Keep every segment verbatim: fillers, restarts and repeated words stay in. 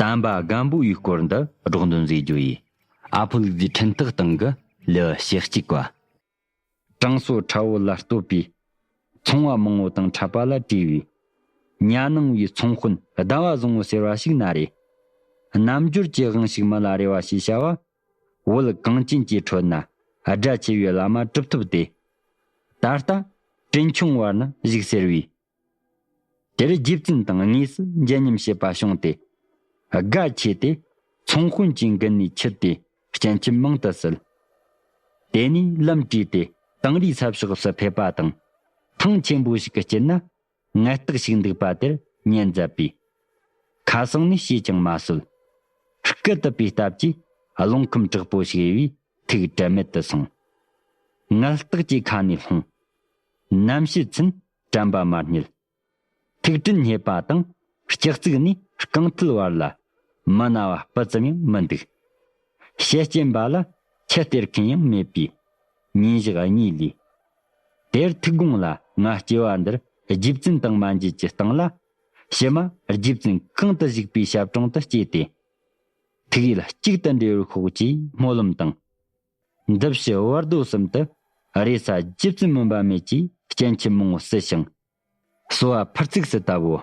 དམ་པ་སྒམ་པོ་ཡི་སྐོར་འདི་སྒྲོག་འདོན་མཛད་རྒྱུ་ཡིན། ཨ་ཕོ་ལུག་རྫིའི་འཕྲིན་ཐག་སྟེང་གི་ལེའུ་ཞེ་གཅིག་པ། དྲང་སྲོང་ཁྲ་བོ་ལ་བསྟོད་པའི། ཚོང་བ་མང་བོ་དང་འཕྲད་པ་ལ་བྲིས་པའི། གཉའ་ནང་བའི་ཚོང་དཔོན་ཟླ་བ་བཟང་བོ་ཟེར་བ་ཞིག་ན་རེ། རྣལ་འབྱོར་གྱི་དབང་ཕྱུག་མི་ལ་རས་པ་ཞེས་བྱ་བ། བོད་གངས་ཅན་གྱི་ཁྲོད་ན་སྒྲ་ཆེ་བའི་བླ་མ་གྲུབ་ཐོབ་སྟེ། ད་ལྟ་བྲིན་ཆུང་བར་ན་བཞུགས་ཟེར་བས། དེར་རྗེ་བཙུན་དང་དངོས་སུ་མཇལ་མཉམ་བྱེད་པ་བྱུང་སྟེ། དགའ་ཆེ་སྟེ་ཚོང་དཔོན་གྱི་མགུལ་ནས་ཁྱེར་ཏེ་སྤྱན་ཆབ་མང་དུ་གསོལ། དེ་ནས་ལམ་བྲིས་ཏེ་དིང་རིའི་ས་ཕྱོགས་སུ་ཕེབས་པ་དང་། ཐང་ཆེན་པོ་ཞིག་གི་དཀྱིལ་ན་ངལ་རྟགས་ཤིག་འདུག་པ་དེར་ཉན་མཛད་པས། ཁ་སང་ནས་བྱས་ཀྱང་མ་གསོལ། སྐུ་དུབ་པའི་སྟབས་ཀྱིས་རླུང་ཁམས་དྲག་པོ་ཞིག་གཡོས་པས་ཐུགས་དྲན་མེད་དུ་སོང་། ངལ་རྟགས་ཀྱི་ཁ་ནས་ལྷུང་། ནམ་ཕྱེད་ཚུན་དྲན་པ་མ་རྙེད། ཐུགས་དྲན་རྙེད་པ་དང་སྤྱི་གཙུག་ནས་རྐང་མཐིལ་བར་ལ་མི་ན་བ་སྤུ་ཙམ་ཡང་མི་འདུག། ཞལ་སྐྱེམས་པ་ལ་ཆུ་སྟེར་མཁན་ཡང་མེད་པས་ཉིན་ཞག་གཉིས་ལས། དེར་ཐུགས་དགོངས་ལ་ང་སྐྱེ་བ་འདིར་རྗེ་བཙུན་དང་མ་མཇལ་གྱི་སྟེང་ལ། ཕྱི་མ་རྗེ་བཙུན་གང་དུ་བཞུགས་པའི་ཞབས་དྲུང་དུ་སྐྱེས་ཏེ། ཐུགས་ཡིད་གཅིག་ཏུ་འདྲེས་པར་ཤོག་ཅེས་སྨོན་ལམ་དང་། འདི་ཕྱི་བར་དོ་གསུམ་དུ་རེ་ས་རྗེ་བཙུན་མུན་པ་མེད་ཀྱིས་སྤྱན་ཆབ་མང་བོ་གསོལ་ཞིང་། གསོལ་བ་ཕུར་ཚུགས་སུ་བཏབ་བོ།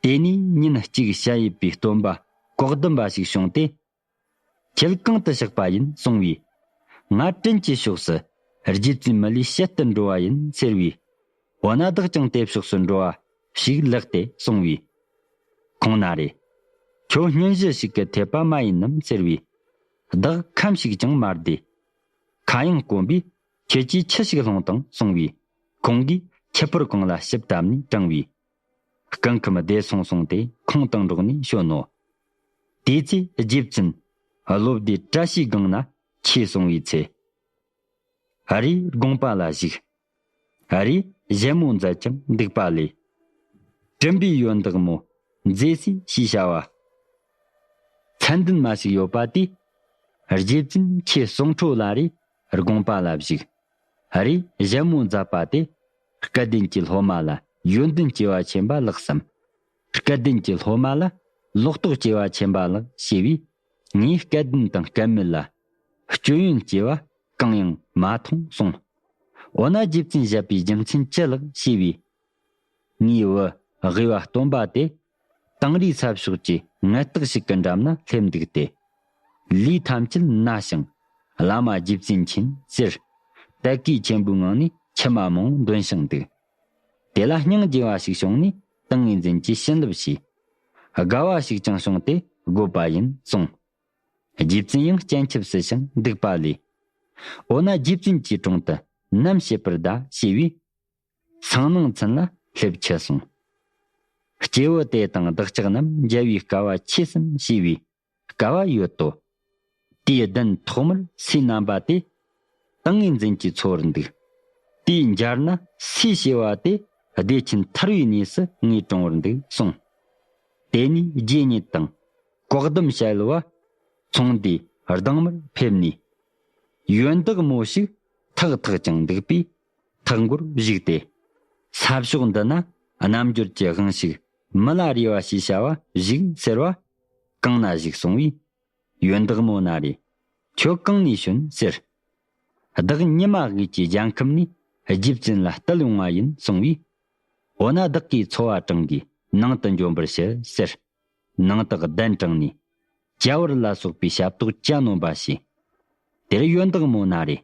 དེ་ནས་ཉིན་གཅིག་ཞལ་ཡོད་པའི་སྟོན་པ་བཀོག་སྡོམ་པ་ཞིག་བྱུང་སྟེ། ཁྱེད་གང་དུ་གཤེགས་པ་ཡིན་གསུང་བས། ང་བྲིན་གྱི་ཕྱོགས་སུ་རྗེ་བཙུན་མི་ལའི་ཞལ་དུ་འགྲོ་བ་ཡིན་ཟེར་བས། འོ་ན་བདག་ཀྱང་དེ་ཕྱོགས་སུ་འགྲོ་བ་ཞིག་ལེགས་ཏེ་གསུང་བས། ཁོང་ན་རེ། ཁྱོད་སྙུན་གཞི་ཞིག་གི་ཐེབས་པ་མ་ཡིན་ནམ་ཟེར་བས། བདག་ཁམས་ཞིག་ཀྱང་མ་བདེ། ཁ་ཡང་སྐོམ་པས་ཁྱེད་ཀྱིས་ཆུ་ཞིག་སློང་དང་གསུང་བས། ཁོང་གིས་ཁྱི་ཕོར་གང་ལ་ཞིབ་བཏབ་ནས་དྲངས་བས། སྐུ་ཁམས་བདེ་སོང་གསུངས་ཏེ་ཁོང་དང་འགྲོགས་ནས་བྱོན་ནོ། དེའི་ཚེ་རྗེ་བཙུན་བློ་བདེ་བཀྲ་ཤིས་སྒང་ན་ཆོས་གསུང་བའི་ཚེ། ཨ་རིའི་དགོངས་པ་ལ་གཞིགས། ཨ་རིའི་བཞད་མོ་མཛད་ཀྱང་འདུག་པ་ལས། གྲིམ་པའི་ཡོན་བདག་མོ་མཛེས་སྲས་ཞེས་བྱ་བ། མཚན་ལྡན་མ་ཞིག་ཡོད་པ་དེས། རྗེ་བཙུན་ཁྱེད་གསུང་འཕྲོ་ལ་རེ་དགོངས་པ་ལ་གཞིགས། ཨ་རིའི་བཞད་མོ་མཛད་པ་དེ། སྐལ་ལྡན་གྱི་སློབ་མ་ལ་ཡོན་ཏན་སྐྱེ་བ་ཆེན་པ་ལགས་སམ། སྐལ་ལྡན་གྱི་སློབ་མ་ལ་ལོག་རྟོག་སྐྱེ་བ་ཆེན་པ་ལགས་ཞེས་པས། ངས་སྐལ་ལྡན་དང་སྐལ་མེད་ལ་སྐྱོན་ཡོན་སྐྱེ་བ་གང་ཡང་མ་མཐོང་གསུངས། འོ་ན་རྗེ་བཙུན་བཞད་པའི་རྒྱུ་མཚན་ཅི་ལགས་ཞེས་པས། ངའི་བུ་དབུས་པ་སྟོན་པ་དེ་དིང་རིའི་ས་ཕྱོགས་ཀྱི་ངལ་རྟགས་ཤིག་གི་འགྲམ་ན་སླེབས་འདུག་སྟེ། ལུས་ཐམས་ཅད་ན་ཞིང་བླ་མ་རྗེ་བཙུན་མཁྱེན་ཟེར། དད་གུས་ཆེན་པོའི་ངང་ནས་མཆི་མ་མང་པོ་འདོན་ཞིང་འདུག། དེ་ལ་སྙིང་རྗེ་བ་ཞིག་བྱུང་ནས་ཏིང་ངེ་འཛིན་གྱི་བྱིན་རླབས་བྱས། དགའ་བ་ཞིག་ཀྱང་བྱུང་སྟེ་དགོད་པ་ཡིན་གསུངས། རྗེ་བཙུན་ཡང་སྤྱན་ཆབ་གསོལ་ཞིང་འདུག་པ་ལས། འོ་ན་རྗེ་བཙུན་གྱི་དྲུང་དུ་ནམ་བྱེད་པར་གདའ་ཞེས་པས། སང་ནངས་ཚུན་ལ་སླེབས་ཆི་གསུངས། སྐྱེས་བུ་དེ་དང་བདག་ཅག་རྣམས་མཇལ་བའི་སྐལ་བ་ཆེ་སེམས་ཞེས་པས། སྐལ་བ་ཡོད་དོ། དེའི་གདན་ཐོག་མར་སའི་རྣམ་པ་དེ་ཏིང་ངེ་འཛིན་གྱི་ཚོར་འདུག། དེའི་འབྱར་ན་སའི་བྱེ་བ་དེ་བདེ་ཆེན་ཐར་བའི་གནས་སུ་ངེས་གྲོང་བར་འདུག་གསུངས། དེ་ནས་རྗེ་ཉིད་དང་བཀོག་སྡོམ་བྱ་ཡུལ་བ་ཚོང་སྡེའི་ལྡང་མར་ཕེབས་ནས། ཡོན་བདག་མོ་ཞིག་ཐགས་ཐགས་ཀྱང་འདུག་པས་ཐགས་མགོར་བཞུགས་ཏེ། ས་ཕྱོགས་འདི་ན་རྣལ་འབྱོར་གྱི་དབང་ཕྱུག་མི་ལ་རས་པ་ཞེས་བྱ་བ་བཞུགས་ཟེར་བ། གང་ན་བཞུགས་གསུང་བས། ཡོན་བདག་མོ་ན་རེ། ཁྱོད་གང་ནས་བྱོན་ཟེར། བདག་ཉི་མ་དབུས་ཀྱི་རྒྱལ་ཁམས་ནས་རྗེ་བཙུན་ལ་བསྟོད་ཡོང་བ་ཡིན་གསུང་བས། འོ་ན་བདག་གིས་འཚོ་བ་དྲང་གིས་ནང་དུ་འབྱོན་པར་ཞུ་ཟེར། ནང་དུ་གདན་དྲངས་ནས་བྱ་བར་ལ་སོགས་པའི་ཞབས་ཏོག་གྱ་ནོམ་པ་བྱས། དེར་ཡོན་བདག་མོ་ན་རེ།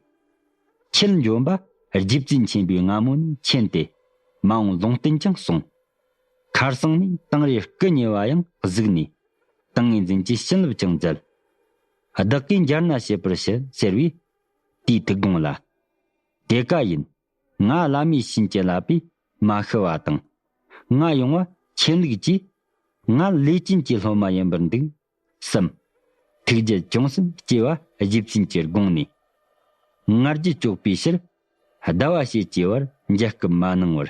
ཁྱེད་འབྱོན་པ་རྗེ་བཙུན་ཆེན་པོའི་སྔ་མོ་ནས་མཁྱེན་ཏེ་མ་འོངས་ལུང་བསྟན་ཀྱང་གསུངས། ཁར་སང་ནས་དིང་རིའི་སྐུ་ཉེ་བ་ཡང་གཟིགས་ནས་ཏིང་ངེ་འཛིན་གྱི་བྱིན་རླབས་ཀྱང་མཛད། བདག་གིས་འབྱར་ན་བྱེད་པར་ཞུ་ཟེར་བས། དེའི་ཐུགས་དགོངས་ལ། དེ་ཀ་ཡིན། ང་བླ་མའི་བྱིན་གྱིས་བརླབས་པས་མ་ཤི་བ་དང་། ང་ཡོང་བ་ཆེན་ལུགས་ཀྱིས། ང་ལས་ཅན་གྱི་སློབ་མ་ཡིན་པར་འདུག་བསམ། ཐུགས་རྒྱལ་ཅུང་ཟད་སྐྱེ་བ་རྗེ་བཙུན་གྱི་དགོངས་ནས། ང་རྒྱལ་གཅོག་པའི་ཕྱིར་ཟླ་བ་ཕྱེད་ཀྱི་བར་མཇལ་སྐུ་མ་གནང་བར།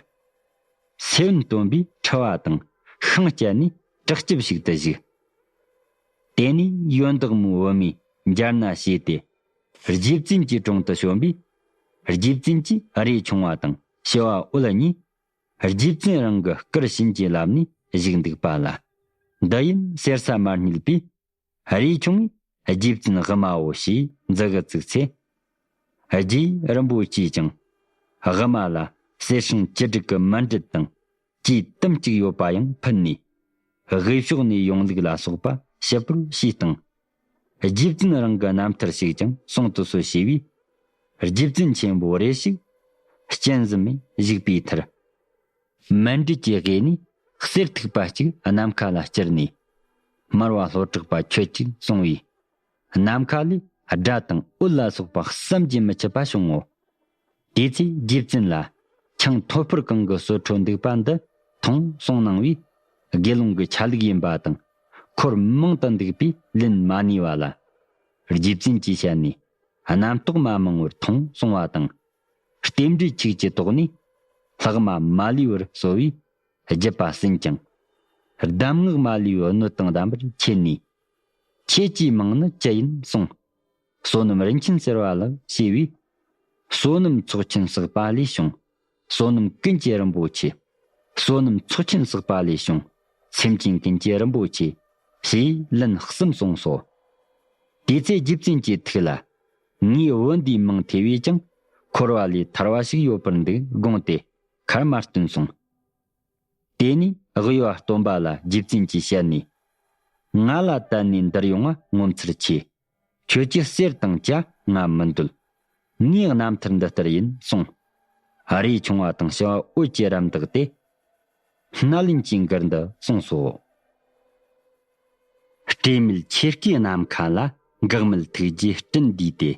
སེ་བན་སྟོན་པས་ཁྲི་བ་དང་ཤིང་བཅད་ནས་བྲག་སྐྱིབས་ཤིག་ཏུ་བཞུགས། དེ་ནས་ཡོན་བདག་མོའི་བུ་མོས་འབྱར་ན་བྱས་ཏེ། རྗེ་བཙུན་གྱི་དྲུང་དུ་བྱོན་པས། རྗེ་བཙུན་གྱིས་རས་ཆུང་བ་དང་བྱི་བ་འོད་གཉིས། རྗེ་བཙུན་རང་གི་སྐུར་བྱིན་གྱིས་བརླབས་ནས་བཞུགས་འདུག་པ་ལ། འདི་ཡིན་ཟེར་ས་མ་རྙེད་པས། རས་ཆུང་ངས་རྗེ་བཙུན་དབུ་མའོ་ཞེས་མཛུ་གུ་བཙུགས་ཚེ། རྗེ་རིན་པོ་ཆེས་ཀྱང་དབུ་མ་ལ་གསེར་སྲང་བཅུ་དྲུག་གི་མཎྜལ་དང་། ཅིས་དུམ་གཅིག་ཡོད་པ་ཡང་ཕུལ་ནས། དབུས་ཕྱོགས་ནས་ཡོང་ལུགས་ལ་སོགས་པ་ཞིབ་པར་ཞུས་དང་། རྗེ་བཙུན་རང་གི་རྣམ་ཐར་ཞིག་ཀྱང་གསུང་དུ་གསོལ་ཞེས་པས། རྗེ་བཙུན་ཆེན་པོ་རེ་ཞིག་སྤྱན་ཟུམ་མས་བཞུགས་པའི་མཐར། མཎྜལ་གྱི་དབུས་ནས་གསེར་ཐིགས་པ་གཅིག་ནམ་མཁའ་ལ་བསྐྱུར་ནས། མར་པ་ལྷོ་བྲག་པ་ཁྱོད་ཀྱིས་སོང་བས། ནམ་མཁའ་ལས་སྒྲ་དང་འོད་ལ་སོགས་པ་བསམ་གྱིས་མི་ཁྱབ་པ་བྱུང་ངོ་། དེ་ཚེ་རྗེ་བཙུན་ལ་ཆང་ཐོད་ཕོར་གང་གི་སོ་འཕྲོ་འདུག་པ་འདི་འཐུང་གསུངས་གནང་བས། དགེ་སློང་གི་ཆ་ལུགས་ཡིན་པ་དང་། འཁོར་མང་དུ་འདུག་པས་ལན་མ་ནུས་པ་ལ། རྗེ་བཙུན་གྱི་ཞལ་ནས་རྣམ་རྟོག་མ་མང་བར་འཐུང་གསུང་བ་དང་། རྟེན་འབྲེལ་ཆིག་གི་ཐོག་ནས་ལྷག་མ་མ་ལུས་པར་གསོལ་བས། བརྒྱུད་པ་ཟིན་ཀྱང་། གདམས་ངག་མ་ལུས་པའི་སྣོད་དང་ལྡན་པར་མཁྱེན་ནས། ཁྱེད་ཀྱི་མིང་ནི་ཅི་ཡིན་གསུངས། བསོད་ནམས་རིན་ཆེན་ཟེར་བ་ལགས་ཞེས་པས། བསོད་ནམས་ཚོགས་ཆེན་བསགས་པ་ལས་བྱུང་། བསོད་ནམས་ཀུན་གྱི་རིན་པོ་ཆེ། བསོད་ནམས་ཚོགས་ཆེན་བསགས་པ་ལས་བྱུང་། སེམས་ཅན་ཀུན་གྱི་རིན་པོ་ཆེ། ཞེས་ལན་གསུམ་གསུངས་སོ། དེ་ཚེ་རྗེ་བཙུན་གྱི་ཐུགས་ལ། ངའི་བུ་འདིའི་མིང་ཐོས་པས་ཀྱང་། འཁོར་བ་ལས་ཐར་བ་ཞིག་ཡོད་པར་འདུག་དགོངས་ཏེ་ཁར་མ་བཏོན་གསུངས། དེ་ནས་དབུས་པ་སྟོན་པ་ལ་རྗེ་བཙུན་གྱི་ཞལ་ནས། ང་ལ་བསྟན་ནས་འདིར་ཡོང་བ་ངོ་མཚར་ཆེ། ཁྱོད་ཀྱི་གསེར་དང་ཇ་ང་མི་འདོད། ངའི་རྣམ་ཐར་འདི་ལྟར་ཡིན་གསུངས། རས་ཆུང་བ་དང་ཞི་བ་འོད་ཀྱི་རམ་འདེགས་ཏེ། སྣ་ལེན་གྱི་མགུར་འདི་གསུངས་སོ། སྤྲོས་མེད་ཆོས་སྐུའི་ནམ་མཁའ་ལ། འགག་མེད་ཐུགས་རྗེའི་སྤྲིན་བསྡུས་ཏེ།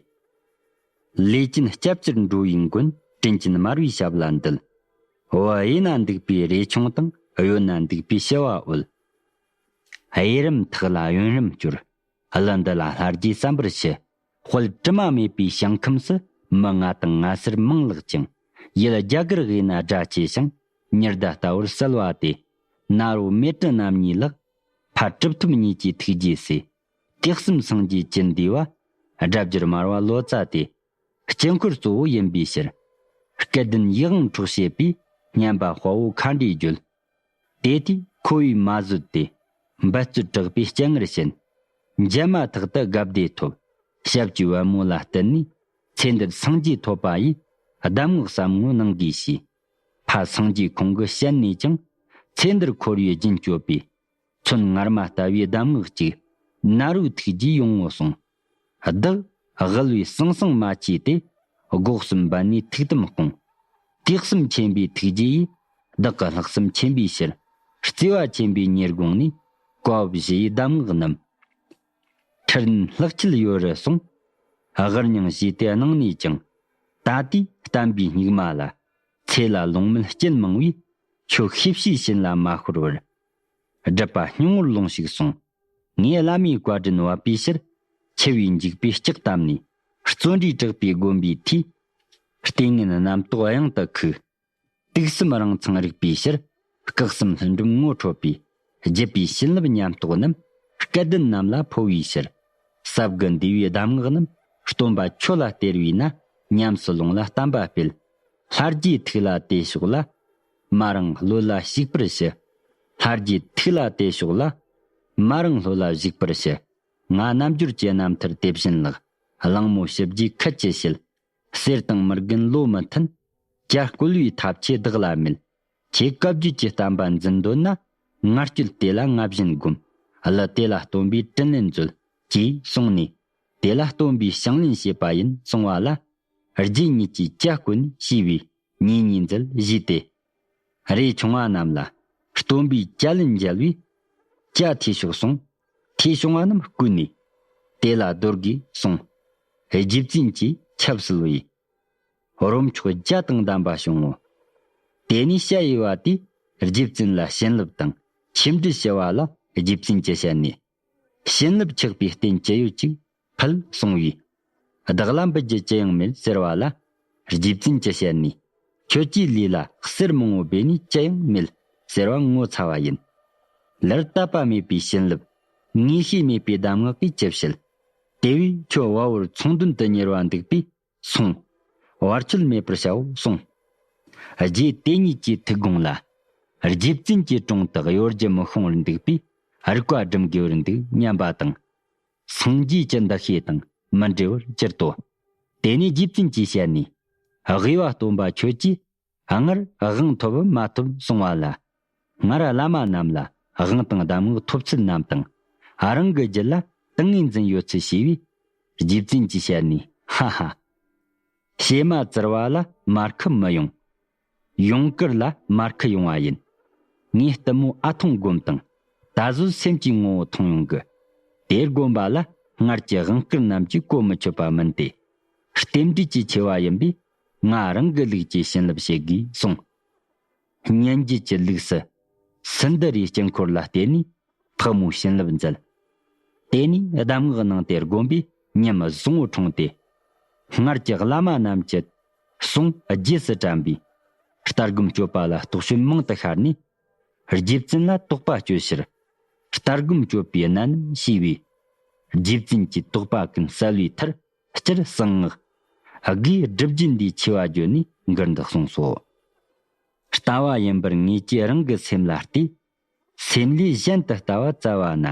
ལས་ཅན་སྐྱབས་ཕྱིར་འགྲོ་བའི་མགོན། དྲིན་ཅན་མར་པའི་ཞབས་ལ་འདུད། བུ་གཡས་ན་འདུག་པའི་རས་ཆུང་དང་། གཡོན་ན་འདུག་པའི་ཞི་བ་འོད། གཡས་རིམ་ཐག་ལ་གཡོན་རིམ་སྐྱོར། གླུ་འདི་ལ་ལྷ་རྗེས་གསན་པར་ཞུ། དཔལ་དྲི་མ་མེད་པའི་ཞིང་ཁམས་སུ། མི་ང་དང་ང་སེར་མང་ལགས་ཀྱང་། ཡུལ་རྒྱ་གར་དབུས་ན་སྒྲ་ཆེ་ཞིང་། ཉི་ཟླ་ལྟ་བུར་གསལ་བ་དེ། ནཱ་རོ་མཻ་ཏྲི་རྣམ་གཉིས་ལགས། ཕ་གྲུབ་ཐོབ་གཉིས་ཀྱི་ཐུགས་རྗེས་སུ། དུས་གསུམ་སངས་རྒྱས་ཀྱི་འདུས་པ། སྒྲ་བསྒྱུར་མར་པ་ལོ་ཙཱ་སྟེ། དཀྱིལ་འཁོར་གཙོ་བོ་ཡིན་པའི་ཕྱིར། སྐལ་ལྡན་ཡིད་དབང་འཕྲོག་བྱེད་པའི། སྙན་པ་དཔའ་བོ་མཁའ་འགྲོའི་རྒྱུད། དེ་དུས་ཁོ་བོས་མ་བཟོད་དེ། འབད་རྩོལ་དྲག་པོས་སྤྱན་སྔར་ཕྱིན། མཇལ་མ་ཐག་ཏུ་དགའ་བདེ་ཐོབ། ཞབས་ཀྱི་པད་མོ་ལ་བསྟུན་ནས། ཚེ་འདིར་སངས་རྒྱས་ཐོབ་པ་ཡི། གདམས་ངག་ཟབ་མོ་གནང་དགོས་ཞེས། ཕ་སངས་རྒྱས་ཁོང་གི་ཞལ་ནས་ཀྱང་། ཚེ་འདིར་འཁོར་བའི་རྒྱུན་གཅོད་པའི། མཚོན་ངར་མ་ལྟ་བུའི་གདམས་ངག་ཅིག། ནཱ་རོའི་ཐུགས་རྗེས་ཡོང་ངོ་གསུངས། བདག་དབུལ་བས་ཟང་ཟིང་མ་མཆིས་ཏེ། སྒོ་གསུམ་འབད་ནས་ཐུགས་དམ་སྐོང་། དུས་གསུམ་མཁྱེན་པའི་ཐུགས་རྗེ་ཡིས། བདག་གི་ལྷག་བསམ་ཆེན་པོའི་ཕྱིར། བརྩེ་བ་ཆེན་པོས་ཉེར་དགོངས་ནས། བཀའ་བཞི་ཡི་གདམས་ངག་རྣམས། ཁྲིད་ལན་ལྷག་ཆད་ཡོད་རུ་སོང་། དབུལ་མྱང་བྱས་ཏེ་གནང་ནས་ཀྱང་། ད་ལྟའི་བསྟན་པའི་སྙིགས་མ་ལ། ཚེ་ལ་ལོང་མེད་རྐྱེན་མང་བས། ཁྱོད་ཤེས་བྱའི་ཕྱིན་ལ་མ་ཤོར་བར། སྒྲུབ་པ་སྙིང་པོར་ལོངས་ཤིག་གསུངས། ངས་བླ་མའི་བཀའ་དྲིན་བབས་པའི་ཕྱིར། འཆི་བའི་འཇིགས་པས་ལྕག་བཏབ་ནས། བརྩོན་འགྲུས་དྲག་པོས་བསྒོམས་པའི་མཐུས། ལྟས་ངན་རྣམ་རྟོག་གཡང་དུ་ཁུག། དུག་གསུམ་རང་མཚང་རིག་པའི་ཕྱིར། སྐུ་གསུམ་ལྷུན་གྲུབ་ངོ་འཕྲོད་པའི། བརྒྱུད་པའི་བྱིན་རླབས་ཉམས་རྟོགས་རྣམས། སྐལ་ལྡན་རྣམས་ལ་འཕོ་བའི་ཕྱིར། ཟབ་དགུ་འདུས་པའི་གདམས་ངག་རྣམས། སྟོན་པ་ཁྱོད་ལ་སྟེར་བས་ན། ཉམས་སུ་ལོངས་ལ་བསྟན་པ་སྤེལ། ལྷ་རྗེའི་ཐུགས་ལ་དེ་ཕྱོགས་ལ། མ་རང་བློ་ལ་ཞུགས་པར་ཞུ། ལྷ་རྗེའི་ཐུགས་ལ་དེ་ཕྱོགས་ལ། མ་རང་བློ་ལ་ཞུགས་པར་ཞུ། ང་རྣལ་འབྱོར་གྱི་རྣམ་ཐར་དེ་བཞིན་ལགས། གླེང་མོ་ཞིབ་རྒྱས་ཁད་ཀྱིས་བཤད། གསེར་དང་མི་རྒན་བློ་མི་མཐུན། བརྒྱ་བསྐུལ་བའི་ཐབས་ཆེ་བདག་ལ་མེད། ཁྱེད་བཀའ་བརྒྱུད་ཀྱི་བསྟན་པ་འཛིན་འདོད་ན། ངར་སྐྱོད་དེ་ལ་ང་བཞིན་བསྒོམ། གླུ་དེ་ལ་སྟོན་པའི་དྲིན་ལན་མཛོད། ཅེས་གསུངས་ནས། དེ་ལ་སྟོན་པའི་ཞིང་ལེན་བྱེད་པ་ཡིན་གསུང་བ་ལ། རྗེ་ཉིད་ཀྱིས་ཇ་བསྐོལ་ནས་ཞུས་པས། ཉེ་ཉེ་མཛད་བཞེས་ཏེ། རས་ཆུང་བ་རྣམས་ལ་སྟོན་པའི་ཇ་ལན་འཇལ་བས། ཇ་ཐོས་ཤོག་གསུངས། ཐོས་བྱུང་བ་རྣམས་བསྐུལ་ནས། དེ་ལ་སྡོད་དགོས་གསུངས། རྗེ་བཙུན་གྱིས་ཆབ་གསོལ་བས། རོ་མཆོག་བརྒྱ་དང་ལྡན་པ་བྱུང་ངོ་། དེ་ནས་ཞྭ་ཡི་བ་དེས་རྗེ་བཙུན་ལ་བྱིན་རླབས་དང་ཆོས་འབྲེལ་ཞུ་བ་ལ་རྗེ་བཙུན་གྱི་ཞལ་ནས། བྱིན་རླབས་ཆགས་པའི་རྟེན་ཅི་ཡོད་ཅིག་ཕུལ་གསུང་བས། བདག་ལ་འབུལ་རྒྱུ་ཅི་ཡང་མེད་ཟེར་བ་ལ། རྗེ་བཙུན་གྱི་ཞལ་ནས། ཁྱོད་ཀྱི་ལུས་ལ་གསེར་མང་བོ་སྦས་ནས་ཅི་ཡང་མེད་ཟེར་བ་ངོ་ཚ་བ་ཡིན། ལར་དད་པ་མེད་པའི་བྱིན་རླབས། ངེས་ཤེས་མེད་པའི་གདམས་ངག་གིས་ཅི་བྱེད། དེ་བས་ཁྱོད་དབའ་བོར་ཚོང་དོན་དུ་གཉེར་བ་འདུག་པས། སོང་། བར་ཆད་མེད་པར་བྱའོ་གསུངས། རྗེ་དེ་ཉིད་ཀྱི་ཐུགས་དགོངས་ལ། རྗེ་བཙུན་གྱི་དྲུང་དུ་གཡོ་སྒྱུ་མི་ཤོང་བར་འདུག་པས། རིག་པ་སྒྲིམ་དགོས་པར་འདུག་སྙམ་པ་དང་། སངས་རྒྱས་ཀྱི་འདུ་ཤེས་དང་མི་འབྲལ་བར་གྱུར་ཏོ། དེ་ནས་རྗེ་བཙུན་གྱི་ཞལ་ནས། དབུས་པ་སྟོན་པ་ཁྱོད་ཀྱིས་སྔར་དབང་ཐོབ་མ་ཐོབ་གསུང་བ་ལ། སྔར་བླ་མ་རྣམས་ལ་དབང་དང་གདམས་ངག་ཐོབ་ཚུལ་རྣམས་དང་། རང་གི་རྒྱུད་ལ་ཏིང་ངེ་འཛིན་ཡོད་ཚུལ་ཞུས་པས། རྗེ་བཙུན་གྱི་ཞལ་ནས། ཧ་ཧ། བྱེ་མ་བཙིར་བ་ལ་མར་ཁུ་མི་ཡོང་། ཡུངས་ཀར་ལ་མར་ཁུ་ཡོང་བ་ཡིན། ངས་གཏུམ་མོ་ཨ་ཐུང་སྒོམ་དང་། ད་གཟོད་སེམས་ཀྱི་ངོ་བོ་མཐོང་ཡོང་གི། དེ་སྒོམ་པ་ལ་སྔར་གྱི་དབང་བསྐུར་རྣམས་ཀྱིས་གོ་མི་ཆོད་པ་མིན་ཏེ། རྟེན་འབྲེལ་གྱི་ཆེ་བ་ཡིན་པས། ང་རང་གི་ལུགས་ཀྱི་བྱིན་རླབས་བྱེད་དགོས་གསུངས། སྙན་བརྒྱུད་ཀྱི་ལུགས་སུ། སིནྡྷུ་རའི་དཀྱིལ་འཁོར་ལ་བརྟེན་ནས་ཕག་མོའི་བྱིན་རླབས་མཛད། དེ་ནས་གདམས་ངག་གནང་སྟེ་བསྒོམས་པས་ཉམས་བཟང་བོ་འཁྲུངས་ཏེ། སྔར་གྱི་བླ་མ་རྣམས་ཀྱི་གསུང་རྗེས་སུ་དྲན་པས། ལྟ་སྒོམ་སྤྱོད་པ་ལ་རྟོག་དཔྱོད་མང་དུ་ཤར་ནས། རྗེ་བཙུན་ལ་དོགས་པ་གཅོད་ཕྱིར། ལྟ་སྒོམ་སྤྱོད་པའི་གནད་རྣམས་ཞུས་པས། རྗེ་བཙུན་གྱིས་དོགས་པ་ཀུན་བསལ་བའི་མཐར། སྤྱིར་གསང་སྔགས་དགེ་སྒྲུབ་རྒྱུ་འདིའི་ཆེ་བ་བརྗོད་ནས་མགུར་འདི་གསུངས་སོ། ལྟ་བ་ཡིན་པར་ངེས་ཀྱིས་རང་གི་སེམས་ལ་ལྟོས། སེམས་ལས་གཞན་དུ་ལྟ་བ་བཙལ་བ་ན།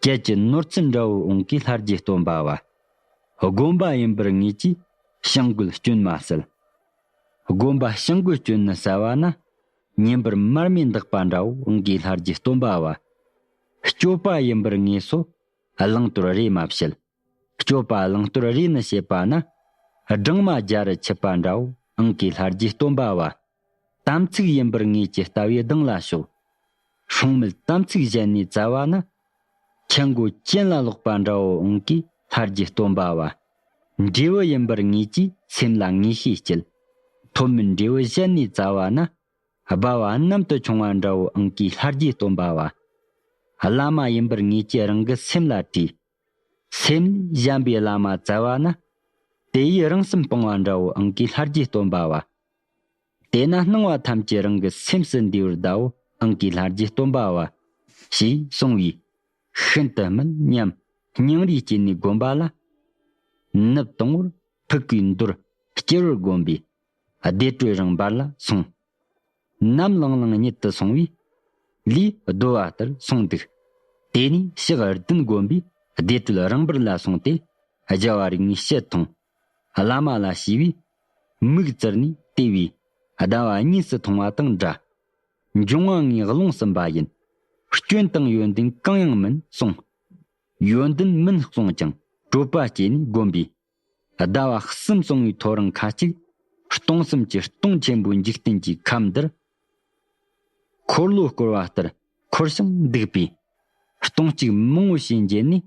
བཅད་ཀྱི་ནོར་ཚུལ་འདྲ་བོ་འོང་གི་ལྷ་རྒྱའི་སྟོན་པ་བ། སྒོམ་པ་ཡིན་པར་ངེས་ཀྱིས་བྱིང་རྒོད་སྐྱོན་མ་བསལ། སྒོམ་པ་བྱིང་རྒོད་སྐྱོན་ནི་བསལ་བ་ན། ཉིན་པར་མར་མེ་འདེགས་པ་འདྲ་བོ་འོང་གི་ལྷ་རྒྱའི་སྟོན་པ་བ། སྤྱོད་པ་ཡིན་པར་ངེས་སོ་བླང་དོར་རེས་མ་བྱེད། སྤྱོད་པ་བླང་དོར་རེས་ནི་བྱེད་པ་ན། སྦྲང་མ་རྒྱ་རུ་ཆུད་པ་འདྲ་བོ་ཨང་ཀའི་ལྷ་རྒྱའི་སྟོན་པ་བ། དམ་ཚིག་ཡིན་པར་ངེས་ཀྱི་ལྟ་བའི་གདེང་ལ་ཕྱོགས། སྲུང་མེད་དམ་ཚིག་གཞན་ནས་བཙལ་བ་ན། ཁྱི་མགོ་གྱེན་ལ་ལོག་པ་འདྲ་བོ་ཨང་ཀའི་ལྷ་རྒྱའི་སྟོན་པ་བ། འབྲས་བུ་ཡིན་པར་ངེས་ཀྱིས་སེམས་ལ་ངེས་ཤེས་སྐྱེད། ཐོབ་མིན་འབྲས་བུ་གཞན་ནས་བཙལ་བ་ན། སྦ་བ་གནམ་དུ་མཆོང་བ་འདྲ་བོ་ཨང་ཀའི་ལྷ་རྒྱའི་སྟོན་པ་བ། བླ་མ་ཡིན་པར་ངེས་ཀྱིས་རང་གི་སེམས་ལ་དྲིས། སེམས་ལས་གཞན་པའི་བླ་མ་བཙལ་བ་ན། དེ་ཡིས་རང་སེམས་སྤང་བ་འདྲ་བོ་ཨང་ཀའི་ལྷ་རྒྱའི་སྟོན་པ་བ། དེས་ན་སྣང་བ་ཐམས་ཅད་རང་གི་སེམས་སུ་འདུས་པར་གདའོ་ཨང་ཀའི་ལྷ་རྒྱའི་སྟོན་པ་བ། ཞེས་གསུངས་པས། ཤིན་ཏུ་སྨིན་སྙམ་སྙིང་རུས་བསྐྱེད་ནས་བསྒོམ་པ་ལ། ནུབ་དང་པོར་ཕུག་གུའི་མདོར་སྐྱེ་བར་བསྒོམས་པས། བདེ་དྲོད་རང་འབར་ལ་སོང་། ནམ་ལངས་ལངས་ཉིད་དུ་སོང་བས། ལུས་རྡོལ་བ་ལྟར་སོང་འདུག། དེ་ནས་ཞག་བདུན་བསྒོམས་པས་བདེ་དྲོད་རང་འབར་ལ་སོང་སྟེ། རྒྱལ་བ་རིགས་ལྔའི་ཞལ་མཐོང་། བླ་མ་ལ་ཞུས་པས། མིག་བཙིར་ནས་བལྟས་པས། ཟླ་བ་གཉིས་སུ་མཐོང་བ་དང་འདྲ། འབྱུང་བ་ལྔས་རླུང་གསུམ་པ་ཡིན། སྐྱོན་དང་ཡོན་ཏན་གང་ཡང་མིན་གསུངས། ཡོན་ཏན་མིན་གསུངས་ཀྱང་སྤྲོས་པ་སྐྱེས་ནས་བསྒོམས་པས། ཟླ་བ་གསུམ་སོང་བའི་ཐོ་རངས་ཁ་ཅིག། སྟོང་གསུམ་གྱི་སྟོང་ཆེན་པོའི་འཇིག་རྟེན་གྱི་ཁམས་འདིར། འཁོར་ལོ་བསྐོར་བ་ལྟར་འཁོར་ཞིང་འདུག་པས། སྟོང་གཅིག་མང་བོ་ཞེས་མཇལ་ནས།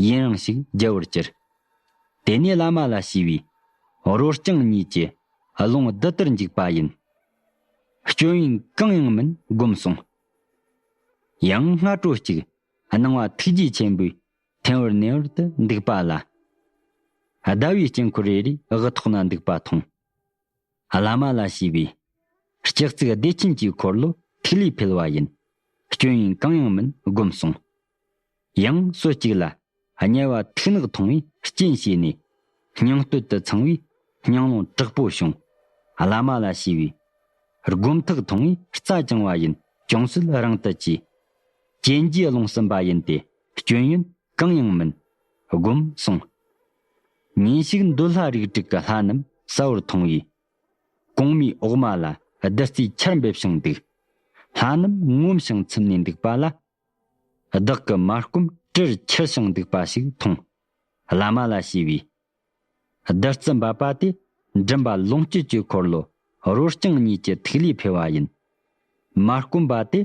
ཡུན་རིང་ཞིག་རྒྱལ་བར་གྱུར། དེ་ནས་བླ་མ་ལ་ཞུས་པས། རོ་རྐྱང་གཉིས་ཀྱི་རླུང་འདི་ལྟར་འཇུག་པ་ཡིན། སྐྱོན་ཡོན་གང་ཡང་མིན་བསྒོམ་གསུངས། ཡང་སྔ་དྲོ་གཅིག་སྣང་བ་ཐུགས་རྗེ་ཆེན་པོས་ཐིམ་པར་མནན་པར་དུ་འདུག་པ་ལ། ཟླ་བའི་དཀྱིལ་འཁོར་རེ་རེའི་དབུ་ཐོག་ན་འདུག་པ་མཐོང་། བླ་མ་ལ་ཞུས་པས། ལྕགས་བཙུགས་བདེ་ཆེན་གྱི་འཁོར་ལོ་ཐིག་ལེས་འཕེལ་བ་ཡིན། སྐྱོན་ཡོན་གང་ཡང་མིན་བསྒོམ་གསུངས། ཡང་སོ་གཅིག་ལ་དམྱལ་བ་ཐུག་ནག་མཐོང་བས་རྐྱེན་བྱས་ནས། སྙིང་སྟོད་དུ་འཚང་བས་སྙིང་རླུང་དྲག་པོ་བྱུང་། བླ་མ་ལ་ཞུས་པས། སྒོམ་ཐག་མཐོང་བས་རྩ་བཅིངས་པ་ཡིན། ཅུང་ཟད་རིང་དུ་གྱིས། གྱེན་གྱི་རླུང་གསུམ་པ་ཡིན་ཏེ། སྐྱོན་ཡོན་གང་ཡང་མིན། བསྒོམ་གསུངས། ཉིན་ཞིག་འདོད་ལྷ་རིགས་དྲུག་གི་ལྷ་རྣམས་གསལ་བོར་མཐོང་བས། གོང་མའི་འོག་མ་ལ་བདུད་རྩིའི་ཆར་འབེབས་ཤིང་འདུག། ལྷ་རྣམས་ངོམས་ཤིང་ཚིམ་ནས་འདུག་པ་ལ། བདག་གི་མར་སྐོམ་དྲིར་འཁྱིལ་ཞིང་འདུག་པ་ཞིག་མཐོང་། བླ་མ་ལ་ཞུས་པས། བདུད་རྩི་འབབ་པ་དེ་མགྲིན་པ་ལོངས་སྤྱོད་ཀྱི་འཁོར་ལོ་རོ་རྐྱང་གཉིས་ཀྱི་ཐིག་ལེས་འཕེལ་བ་ཡིན། མར་སྐོམ་པ་དེ་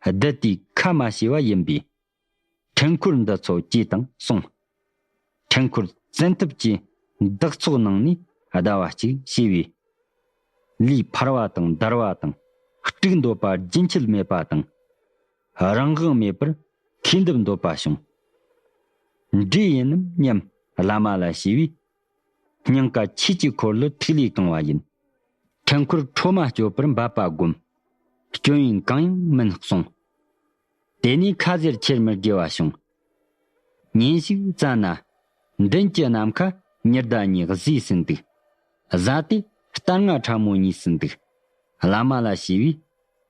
བདུད་དེའི་ཁ་མ་ཕྱེ་བ་ཡིན་པས། འཕྲུལ་འཁོར་འདི་ཚོ་གྱིས་དང་གསུངས། འཕྲུལ་འཁོར་བཙན་ཐབས་ཀྱིས་འདག་ཚོགས་ནང་ནས་ཟླ་བ་གཅིག་བྱས་པས། ལུས་འཕར་བ་དང་འདར་བ་དང་དཀྲུག་འདོད་པ་རྒྱུན་ཆད་མེད་པ་དང་། རང་དབང་མེད་པར་ཐོས་འདེབས་འདོད་པ་བྱུང་། འདྲེ་ཡིན་ནམ་སྙམ་བླ་མ་ལ་ཞུས་པས། སྙིང་ག་ཆོས་ཀྱི་འཁོར་ལོ་ཐིག་ལེས་གང་བ་ཡིན། འཕྲུལ་འཁོར་ཁྲོ་མ་གཅོད་པར་འབབ་པ་བསྒོམ། སྐྱོན་ཡོན་གང་ཡང་མིན་གསུངས། དེ་ནས་ཁ་ཟེར་ཆེར་མི་དགེ་བ་བྱུང་། ཉིན་ཞིག་བཙལ་ན། མདུན་གྱི་ནམ་མཁའ་ཉི་ཟླ་གཉིས་གཟུགས་སུ་འདུག། གཟའ་དེ་རྟ་རྔ་ཕྲ་མོ་གཉིས་སུ་འདུག། བླ་མ་ལ་ཞུས་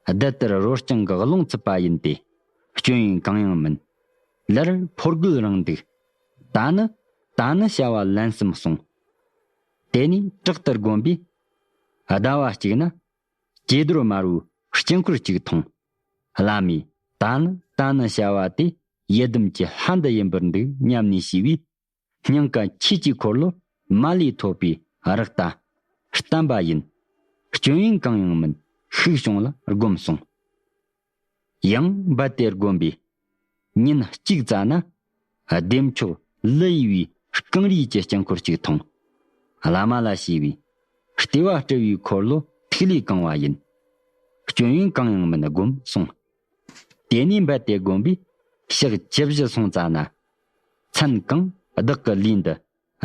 པས། བདུད་ལྟར་རོ་རྐྱང་གི་རླུང་ཚུད་པ་ཡིན་ཏེ། སྐྱོན་ཡོན་གང་ཡང་མིན། ལར་ཕོ་རྒོད་རང་འདུག། ད་ནི་ད་ནི་བྱ་བ་ལན་གསུམ་གསུངས། དེ་ནས་བྲག་ཏུ་བསྒོམས་པས། ཟླ་བ་གཅིག་ན། ཀྱེ་རྡོར་དམར་བོའི་དཀྱིལ་འཁོར་གཅིག་མཐོང་། བླ་མས། ད་ནི་ད་ནི་བྱ་བ་དེ་ཡི་དམ་གྱི་ལྷ་འདི་ཡིན་པར་འདུག་སྙམ་ནས་ཞུས་པས། སྙིང་ག་ཆོས་ཀྱི་འཁོར་ལོ་མ་ལས་ཐོབ་པའི་རགས་ལྟ། བརྟན་པ་ཡིན། སྐྱོན་ཡོན་གང་ཡང་མིན། ཤུགས་བྱུང་ལ་སྒོམ་གསུངས། ཡང་འབད་དེ་བསྒོམས་པས། ཉིན་གཅིག་ཙ་ན། བདེ་མཆོག་ལི་ཡི་བའི་རྐང་རིས་ཀྱི་དཀྱིལ་འཁོར་གཅིག་མཐོང་། བླ་མ་ལ་ཞུས་པས། ལྟེ་བ་སྤྲུལ་བའི་འཁོར་ལོ་ཐིག་ལེས་གང་བ་ཡིན། སྐྱོན་ཡོན་གང་ཡང་མིན་སྒོམ་གསུངས། དེ་ནས་འབད་དེ་བསྒོམས་པས་ཕྱག་བཅུ་བཞི་སོང་ཙ་ན། མཚན་གང་བདག་གི་ལུས་འདི་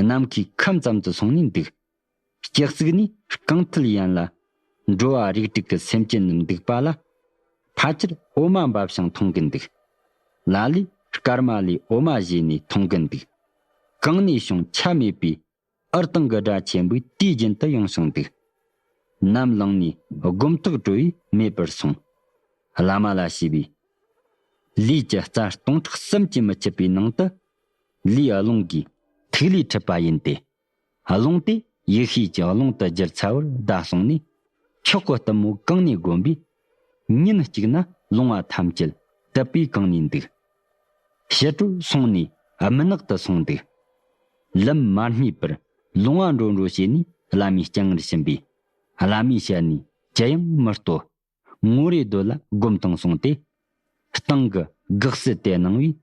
ནམ་མཁའི་ཁམས་ཙམ་དུ་སོང་ནས་འདུག། སྤྱི་གཙུག་ནས་རྐང་མཐིལ་ཡན་ལ། འགྲོ་བ་རིགས་དྲུག་གི་སེམས་ཅན་རྣམས་འདུག་པ་ལ། ཕལ་ཆེར་འོ་མ་འབབ་ཞིང་འཐུང་གིན་འདུག། ལ་ལས་སྐར་མ་ལས་འོ་མ་བཞོས་ནས་འཐུང་གིན་འདུག། གང་ནས་བྱུང་ཆ་མེད་པའི་འུར་སྟོང་གི་སྒྲ་ཆེན་པོས་དུས་རྒྱུན་དུ་ཡོང་ཞིང་འདུག། ནམ་ལངས་ནས་སྒོམ་ཐག་གྲོལ་བས་མེད་པར་སོང་། བླ་མ་ལ་ཞུས་པས། ལུས་ཀྱི་རྩ་སྟོང་ཕྲག་གསུམ་གྱིས་མི་ཁྱབ་པའི་ནང་དུ། ལུས་རླུང་གིས་ཐིག་ལེ་འཁྲིད་པ་ཡིན་ཏེ། རླུང་དེ་ཡེ་ཤེས་ཀྱི་རླུང་དུ་བསྒྱུར་ཚར་བར་བརྡ་གསུངས་ནས། མཆོག་གི་གཏུམ་མོ་གང་ནས་བསྒོམས་པས། ཉིན་གཅིག་ན་ལོང་བ་ཐམས་ཅད་དུབ་པས་གང་ནས་འདུག། ཕྱི་དྲོ་སོང་ནས་མུན་ནག་ཏུ་སོང་འདུག། ལམ་མ་རྙེད་པར་ལོང་བ་འགྲོ་འགྲོ་བྱས་ནས་བླ་མའི་སྤྱན་སྔར་ཕྱིན་པས། བླ་མའི་ཞལ་ནས་ཅི་ཡང་མི་ལྟོ། ངོ་རེ་སྡོད་ལ་སྒོམ་དང་གསུངས་ཏེ། སྟེང་གི་གེགས་སེལ་དེ་གནང་བས་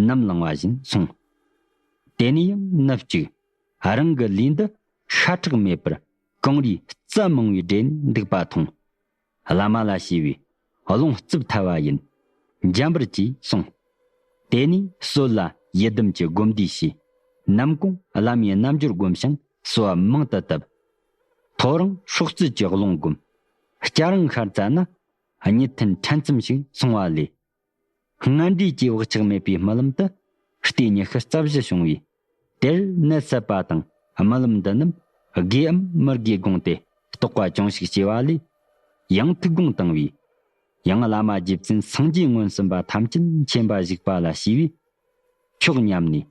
ནམ་ལངས་པ་བཞིན་སོང་། དེ་ནས་ཡང་ནུབ་གཅིག། རང་གི་ལུས་འདི་ཤ་ཁྲག་མེད་པར་གངས་རིའི་རྩྭ་མང་བས་བསྒྲེས་ནས་འདུག་པ་མཐོང་། བླ་མ་ལ་ཞུས་པས། རླུང་རྩུབ་ཐལ་བ་ཡིན། འཇམ་པར་གྱིས་གསུངས། དེ་ནས་སྲོད་ལ་ཡི་དམ་གྱི་སྒོམ་བཟླས་བྱས། ནམ་གུང་བླ་མའི་རྣལ་འབྱོར་བསྒོམ་ཞིང་གསོལ་བ་མང་དུ་བཏབ། ཐོ་རངས་སྲོག་རྩོལ་གྱི་རླུང་བསྒོམ། སྐྱ་རེངས་ཤར་ཙ་ན། གཉིད་ཐུན་ཕྲན་ཙམ་ཞིག་སོང་བ་ལས། ངན་འགྲོའི་བག་ཆགས་མེད་པའི་རྨི་ལམ་དུ། ལྟས་ཉི་ཤུ་རྩ་བཞི་བྱུང་བས། དེར་གནད་ཚད་པ་དང་རྨི་ལམ་འདི་རྣམས་དགེའམ་མི་དགེའི་དགོངས་ཏེ་རྟོག་པ་ཅུང་ཞིག་སྐྱེ་བ་ལས། ཡང་ཐུགས་དགོངས་བཏང་བས། ཡང་བླ་མ་རྗེ་བཙུན་སངས་རྒྱས་མངོན་སུམ་པ་ཐམས་ཅད་མཁྱེན་པ་བཞུགས་པ་ལ་ཞུས་པས། མཆོག་སྙམ་ནས།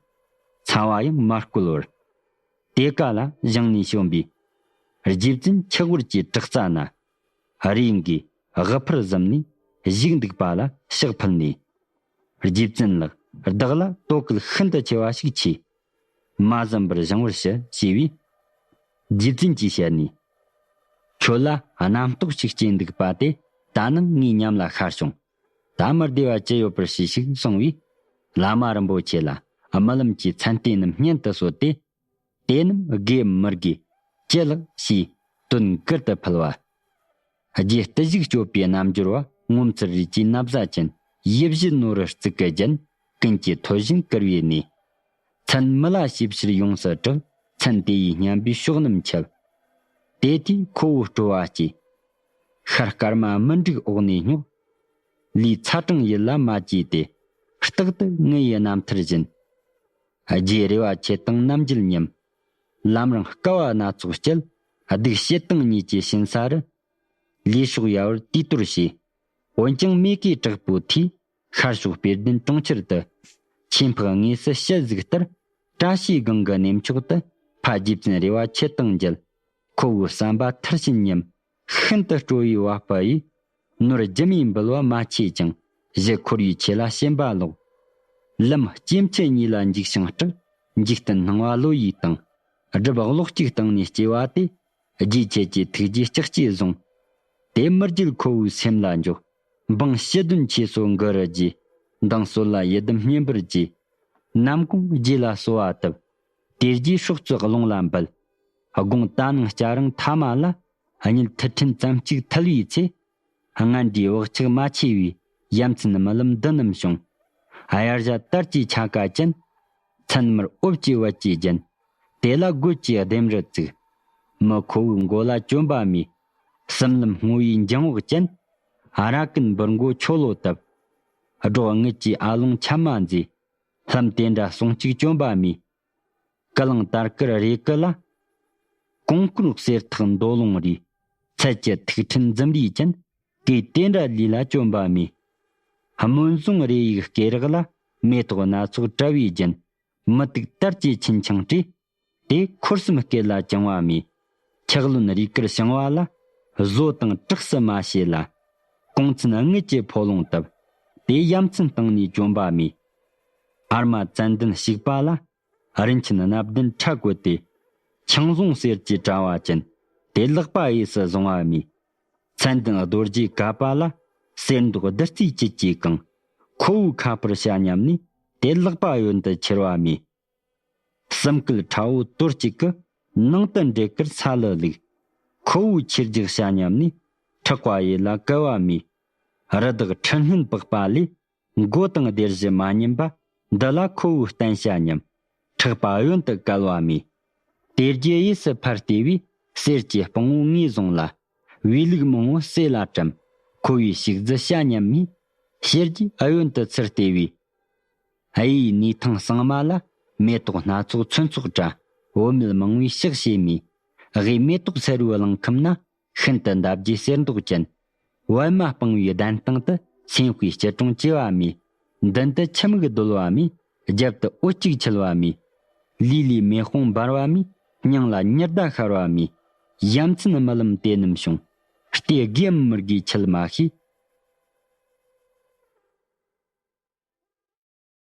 ཚ་བ་ཡང་མ་བསྐོལ་བར། དེ་ཀ་ལ་བཞེངས་ནས་བྱོན་པས། རྗེ་བཙུན་ཆུ་དབུར་གྱི་བྲག་རྩ་ན། རེས་འགའི་དབུ་ཕར་ཟུམ་ནས་བཞུགས་འདུག་པ་ལ་ཕྱག་ཕུལ་ནས། རྗེ་བཙུན་ལགས། བདག་ལ་དོ་གལ་ཤིན་ཏུ་ཆེ་བ་ཞིག་ཆེ། མ་ཟུམ་པར་བཞེངས་པར་ཞུ་ཞེས་པས། རྗེ་བཙུན་གྱི་ཞལ་ནས། ཁྱོད་ལ་རྣམ་རྟོག་ཅིག་སྐྱེས་འདུག་པ་དེ་ད་ནངས་ངའི་ཉམས་ལ་ཤར་བྱུང་། ད་མི་བདེ་བ་ཅི་ཡོད་པར་ཞུས་ཤིག་གསུངས་པས། བླ་མ་རིན་པོ་ཆེ་ལ་རྨི་ལམ་གྱི་མཚན་ལྟས་རྣམས་སྙན་དུ་གསོལ་ཏེ། དེ་རྣམས་དགེ་མི་དགེ་ཅི་ལགས་ཞེས་དོན་བཀུར་དུ་ཕུལ་བ། རྗེ་བརྟུལ་ཞུགས་སྤྱོད་པའི་རྣལ་འབྱོར་བ་ངོ་མཚར་རིགས་ཀྱི་ན་བཟའ་ཅན་ཡིད་བཞིན་ནོར་བུ་གཙུག་གི་རྒྱན་ཀུན་གྱི་ཐོད་བཞིན་བཀུར་བའི་གནས། མཚན་མི་ལ་ཞིབ་ཕྱིར་ཡོངས་སུ་གྲགས། མཚན་དེ་ཡིས་སྙན་པའི་ཕྱོགས་རྣམས་ཁྱབ། དེ་དུས་ཁོ་བོའི་སྤྲོ་བ་སྐྱེས། ཤར་སྐར་མ་མི་འགྲིག་འོག་ནས་སྙོགས། ལུས་ཚ་གྲང་ཡིད་ལ་མ་སྐྱེས་ཏེ། རྟག་ཏུ་ངུ་ཡི་རྣམ་ཐར་བཞིན། རྗེ་རེ་བ་ཆེ་དང་རྣམ་འགྱུར་ཉམས། ལམ་རིང་དཀའ་བ་སྣ་ཚོགས་བསྐྱལ། སྡིག་བྱེད་དང་ཉེས་ཀྱི་ཞིང་ས་རུ། ལུས་སྲོག་ཡལ་བར་དུས་གཏོར་བྱས། འོན་ཀྱང་མེ་གའི་དྲག་པོའི་མཐུས། ཤར་ཕྱོགས་དཔེ་ལྡན་གྲོང་ཁྱེར་དུ། ཆོས་འཕགས་དངོས་སུ་ཞལ་གཟིགས་ལྟར། བཀྲ་ཤིས་སྒང་གི་གནས་མཆོག་ཏུ། ཕ་རྗེ་བཙུན་རེ་བ་ཆེ་དང་མཇལ། ཁོ་བོའི་བསམ་པ་མཐར་ཕྱིན་ཉམས། ཤིན་ཏུ་སྤྲོ་བའི་བ་སྤུ་ཡིས། ནོར་སྒྱུ་མའི་འབུལ་བ་མ་ཆེ་ཀྱང་། གཞི་ཁོར་ཡུག་ཆེ་ལ་ཞེན་པ་ལོག། ལམ་སྐྱེ་འཆི་གཉིས་ལ་འཇིགས་ཤིང་སྐྲག། འཇིག་རྟེན་སྣང་བ་བློ་ཡིས་བཏང་། སྒྲིབ་གློག་གཅིག་སྟེང་ནས་སྐྱེ་བ་དེ། རྗེ་ཁྱེད་ཀྱི་ཐུགས་རྗེའི་ལྕགས་ཀྱུས་བཟུང་། དེ་མི་བརྗེད་ཁོ་བོའི་སེམས་ལ་འཇོག། འབངས་ཞི་དོན་ཆོས་སོ་འགུ་རུ་རྗེ། མདང་སྲོད་ལ་ཡི་དམ་བསྙེན་པར་བགྱི། ནམ་གུང་རྗེ་ལ་གསོལ་བ་བཏབ། དེ་རྗེས་སྲོག་རྩོལ་རླུང་ལ་འབུལ། དགོང་དག་ནངས་སྐྱ་རེངས་ཐ་མ་ལ། གཉིད་ཐུབ་ཕྲན་ཙམ་གཅིག་ཐལ་བའི་ཚེ། ངན་འགྲོའི་བག་ཆགས་མ་ཆེ་བའི། ཡ་མཚན་རྨི་ལམ་འདི་རྣམས་བྱུང་། དབྱར་ཞྭ་དར་གྱི་འཆར་ཀ་ཅན། མཚན་མར་འོབས་ཀྱི་བལ་གྱིས་བརྒྱན། དེ་ལ་རྒོད་ཀྱི་ལྡེམ་རུ་བཙུགས། མི་ཁོ་བོའི་མགོ་ལ་གྱོན་པ་མེད། གསུམ་ལམ་སྔོ་བའི་འགྱིང་འོག་ཅན། ར་ཀན་འབུར་མགོ་ཆོ་ལོ་བཏབ། སྒྲོག་དངུལ་གྱི་ཨ་ལོང་ཆམ་མ་མཛེས། ལྷམ་དེ་འདྲ་ཟུང་གཅིག་གྱོན་པ་མེད། ཀི་ལིང་དར་དཀར་རེ་ཀི་ལ། གོང་བཀུར་གསེར་ཐག་མདོ་ལོང་རིས། ཚལ་གྱི་ཐིག་ཕྲན་འཛུམ་རིས་ཅན། གོས་དེ་འདྲ་ལུས་ལ་གྱོན་པ་མེད། སྨོན་བཟང་རེ་ཡིག་སྐེ་རགས་ལ། མེ་ཏོག་སྣ་ཚོགས་བཀྲ་བས་བརྒྱན། མུ་ཏིག་དར་གྱི་ཆུན་འཕྱང་སྤྲས། དེ་འཁོར་གསུམ་སྐེད་ལ་བཅིང་བ་མས། ཆག་ལོན་རིགས་དཀར་བྱང་བ་ལ། བཟོ་དང་གྲགས་སུ་མ་བྱས་ལ། གོང་མཚན་དངུལ་གྱི་ཕོ་ལོང་བཏབ། དེ་ཡ་མཚན་བཏང་ནས་བཅོམ་པ་མས། ཨར་མ་ཙན་དན་བཤིག་པ་ལ། རིན་ཆེན་སྣ་བདུན་ཕྲ་བཀོད་དེ། ཆང་བཟུང་གསེར་གྱི་དྲ་བ་ཅན། དེ་ལག་པ་གཡས་སུ་བཟུང་བ་མས། མཚན་ལྡན་རྡོ་རྗེ་བཀབ་པ་ལ། གསེར་མདོག་བདུད་རྩིའི་བཅུད་ཀྱིས་གང་། ཁོ་བོའི་ཁ་པར་བྱ་སྙམ་ནས། དེ་ལག་པ་གཡོན་དུ་ཁྱེར་བ་མས། གསུམ་སྐུད་ཁྲ་བོ་དོར་གཅིག་གི། ནང་དུ་འབྲས་དཀར་ས་ལུ་བླུགས། ཁོ་བོའི་ཁྱེར་རྒྱུག་བྱ་སྙམ་ནས། ཕྲག་པ་གཡས་ལ་བཀལ་བ་མས། རི་དྭགས་ཁྲི་སྣོན་པགས་པ་ལས། མགོ་དང་སྡེར་བཞི་མ་ཉམས་པ། འདི་ལ་ཁོ་བོའི་བསྟན་བྱ་སྙམ། ཕྲག་པ་གཡོན་དུ་བཀལ་བ་མས། དེ་རྒྱུ་གཡས་སུ་ཕར་བལྟས་པས། གསེར་གྱི་སྤང་བོ་ངོས་བཟུང་ལ། བེའུ་ལུག་མང་བོ་གསོས་ལ་བཀྲམ། ཁོ་བོའི་ཕྱུགས་རྫི་བྱ་སྙམ་མས། ཕྱི་རྒྱུ་གཡོན་དུ་ཚུར་བལྟས་པས། གཡས་ནས་ཐང་གཙང་མ་ལ། མེ་ཏོག་སྣ་ཚོགས་ཚོན་ཚོགས་བཀྲ། བུད་མེད་མང་བོས་ཕྱག་བྱེད་མས། གཡས་མེ་ཏོག་སེར་བོའི་གླིང་ཁམས་ན། ཤིན་ཏུ་འདབ་རྒྱས་གསེར་མདོག་ཅན། པད་མ་སྤུངས་པའི་གདན་སྟེང་དུ། སེམས་དཔའི་སྐྱིལ་ཀྲུང་བཅས་པ་མས། མདུན་དུ་ཆུ་མིག་རྡོལ་བ་མས། རྒྱབ་ཏུ་འོད་ཅིག་འཁྱིལ་བ་མས། ལི་ལི་མེ་དཔུང་འབར་བ་མས། སྙིང་ལ་ཉི་ཟླ་ཤར་བ་མས། ཡ་མཚན་རྨི་ལམ་དེ་རྣམས་བྱུང་། ལྟས་དགེ་མི་དགེའི་ཆེད་མ་ཤེས།